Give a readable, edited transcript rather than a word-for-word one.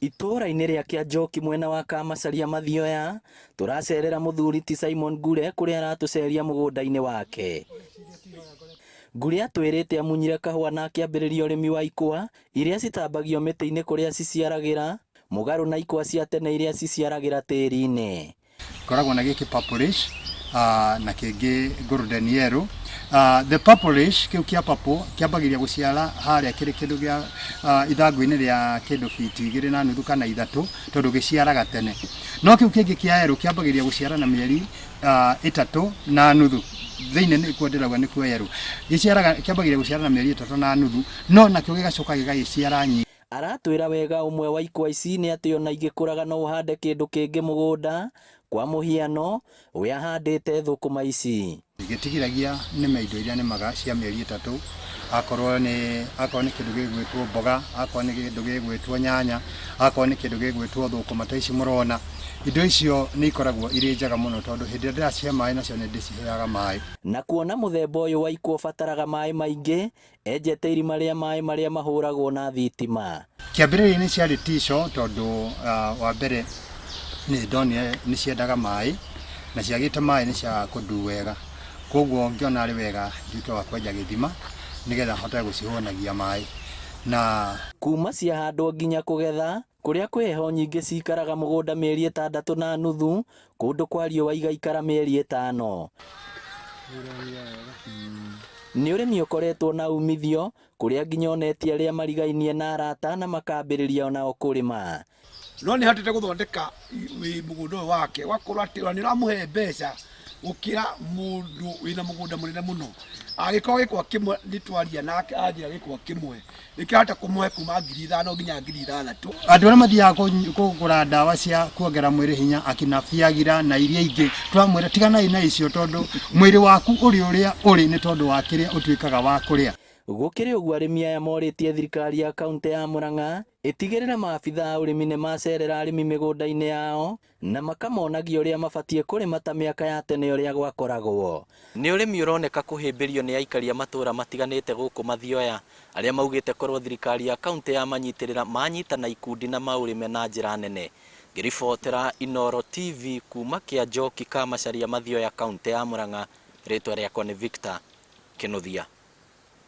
Itũũra-inĩ rĩa Kĩanjoki mwena wa Kamacharia Mathioya, tũracerera mũthuri ti Simon Ngure kũrĩa aratũceria mũgũnda-inĩ wake. Ngure atwĩrĩte amunyire kahũa na akĩambĩrĩria ũrĩmi wa ikwa iria citambagio mĩtĩ-inĩ kũrĩa ciciaragĩra, mũgarũ na ikwa cia tene iria ciciaragĩra tĩri-inĩ. Ngoragwo na gĩkĩ purplish na kĩngĩ golden yellow. The purplish kĩu kĩa purple kĩambagĩria gũciara harĩa kĩrĩ kĩndũ gĩa ithangũ-inĩ rĩa kĩndũ biti igĩrĩ na nuthu kana ithatũ tondũ gĩciaraga tene. No kĩu kĩngĩ kĩa yellow kĩambagĩria gũciara na mĩeri ĩtatũ na nuthu. Thĩinĩ nĩkuo ndĩrauga nĩkuo yellow. Gĩciaraga kĩambagĩria gũciara na mĩeri ĩtatũ na nuthu no nakĩo gĩgacoka gĩgagĩciara nyingĩ. Aratwĩra wega ũmwe wa ikwa ici nĩ atĩ ona igĩkũraga no ũhande kĩndũ kĩngĩ mũgũnda, kwa mũhiano, we ahandĩte thũkũma ici. Gĩtigiragia nĩme indo iria nĩmaga cia mĩeri ĩtatũ, akorwo nĩ akorwo nĩ kĩndũ gĩgwĩtwo mboga, akorwo nĩ kĩndũ gĩgwĩtwo nyanya, akorwo nĩ kĩndũ gĩgwĩtwo thũkũma ta ici mũrona, indo icio nĩ ikoragwo irĩ njega mũno tondũ hĩndĩ ĩrĩa ndĩracihe maĩ nacio nĩ ndĩciheaga maĩ. Na kuona mũthemba ũyũ wa ikwa ũbataraga maĩ maingĩ, Enjete irima rĩa maĩ marĩa mahũragwo na thitima. Kĩambĩrĩria-inĩ ciarĩ tico tondũ wa mbere nĩ ndonire nĩ ciendaga maĩ na ciagĩte maĩ nĩ ciagaga kũ do wega. Kwoguo ngĩona arĩ wega nduĩke wa kwenja gĩthima nĩgetha hote gũcihũnagia maĩ na. Kuuma ciahandwo nginya kũgetha, Kũrĩa kwĩ heho nyingĩ ciikaraga mũgũnda mĩeri ĩtandatũ na nuthu, kũndũ kwa riũa igaikara mĩeri ĩtano. Nĩ ũrĩmi ũkoretwo na umithio, kũrĩa nginya onetie arĩa marigainie na arata na makambĩrĩria onao kũrĩma. No nĩ ahotete gũthondeka mũgũnda ũyũ wake ũgakorwo atĩ ona nĩ ũramũhe mbeca gũkĩra mũndũ wĩna mũgũnda mũnene mũno. Angĩkorwo gĩkwa kĩmwe nĩ twaria nake anjĩra gĩkwa kĩmwe nĩkĩrahota kũmũhe kuma 5,000 nginya 6,000. Andũ arĩa mathiaga kũgũra ndawa cia kuongerera mwĩrĩ hinya akina Viagra na iria ingĩ, tũramwĩra tiganai na icio tondũ mwĩrĩ waku ũrĩ ũrĩa ũrĩ nĩ tondũ wa kĩrĩa ũtuĩkaga wa kũrĩa. Gũkĩrĩ ũguo arĩmi aya morĩtie thirikari ya kauntĩ ya Murang'a ĩtigĩrĩre maabitha a ũrĩmi nĩmacerera arĩmi mĩgũnda-inĩ yao na makamonagia ũrĩa mabatiĩ kũrĩma ta mĩaka ya tene ũrĩa gwakoragwo. Nĩ ũrĩmi ũroneka kũhĩmbĩrio nĩ aikari a matũũra matiganĩte gũkũ Mathioya, arĩa maugĩte korwo thirikari ya kauntĩ yamanyitĩrĩra manyitana ikundi na maũrĩme na njĩra nene. Ngĩribotera Inooro TV kuma Kĩanjoki, Kamacharia, Mathioya, kauntĩ ya Murang'a, rĩtwa rĩakwa nĩ Victor Kĩnuthia.